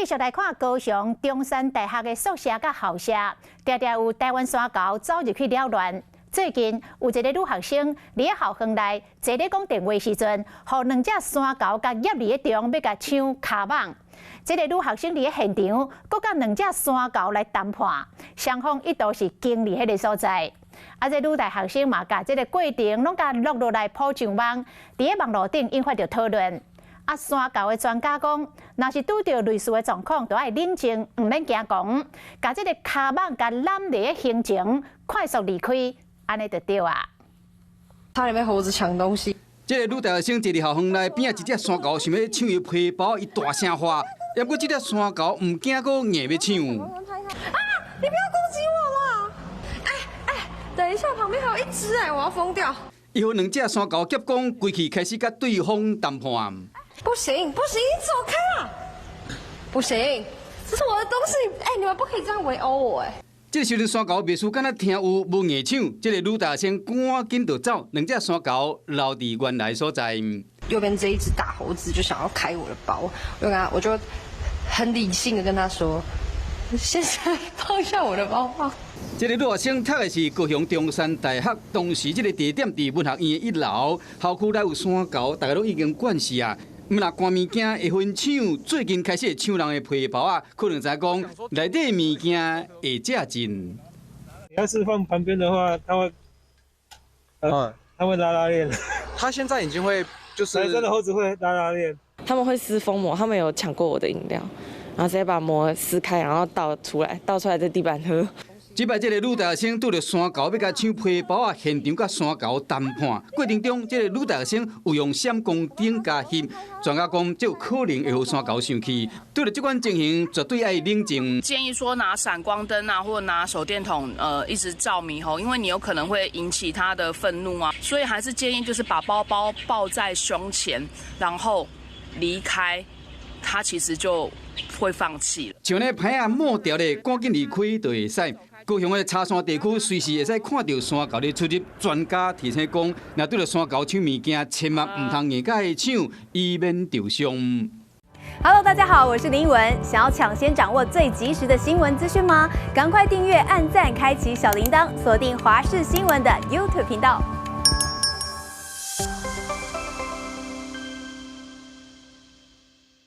續來看高雄中山大學的宿舍佮校舍，常常有台灣山猴走入去擾亂。最近有一个女學生佇咧校園內坐咧講電話時陣，予兩隻山猴共夾佇咧中，欲共搶跤蠓。這个女學生佇咧現場，閣佮兩隻山猴來談判，雙方一度是僵佇彼个所在。啊，這女大學生嘛，共這个過程攏共錄落來鋪上網，佇咧網路頂引發著討論。啊，山猴的專家講，若是拄著類似的狀況，就愛冷靜，毋免驚狂，共這个跤蠓共攬佇咧胸前，快速離開，按呢就對啊。差點被猴子搶東西。這个女大學生坐佇校園內邊仔，一隻山猴想欲搶伊皮包，伊大聲喊，毋過這隻山猴毋驚，閣硬欲搶。啊！你不要攻擊我啦！哎哎，等一下，旁邊還有一隻哎，我要瘋掉。伊予兩隻山猴夾講，規氣開始佮對方談判。不行不行，你走開啦！不行，這是我的東西，哎，你們不可以這樣圍毆我哎。這時陣山猴袂輸，敢若聽有無硬搶，這个女大學生趕緊就走，兩隻山猴留佇原來所在。右邊這一隻大猴子就想要開我的包，我就跟他，我就很理性的跟他說：“先生，放下我的包包。” 這个女學生讀的是高雄中山大學，當時這个地點佇文學院的一樓，校區內有山猴，大家攏已經慣勢啊。毋若趕物件會分搶，最近開始會搶人的皮包啊，可能知講內底物件會誠真。你要是放旁邊的話，他會，他會拉拉鏈。他現在已經會，就是真的猴子會拉拉鏈。他們會撕封膜，他們有搶過我的飲料，然後直接把膜撕開，然後倒出來，倒出來在地板喝。這擺這个女大學生拄著山猴欲共搶皮包啊，現場佮山猴談判過程中，這个女大學生有用閃光燈共翕，專家講這有可能會予山猴生氣。拄著這款情形，絕對愛冷靜。建議說拿閃光燈啊，或拿手電筒，一直照獼猴，因為你有可能會引起他的憤怒啊，所以還是建議就是把包包抱在胸前，然後離開，他其實就會放棄了。像呢牌仔抹掉咧，趕緊離開就會使。高雄的柴山地區隨時會使看著山猴咧出入，專家提醒講，若拄著山猴搶物件，千萬毋通硬共伊搶，以免著傷。 Hello，大家好，我是林文。想要搶先掌握最及時的新聞資訊嗎？趕快訂閱、按讚、開啟小鈴鐺，鎖定華視新聞的 YouTube 頻道。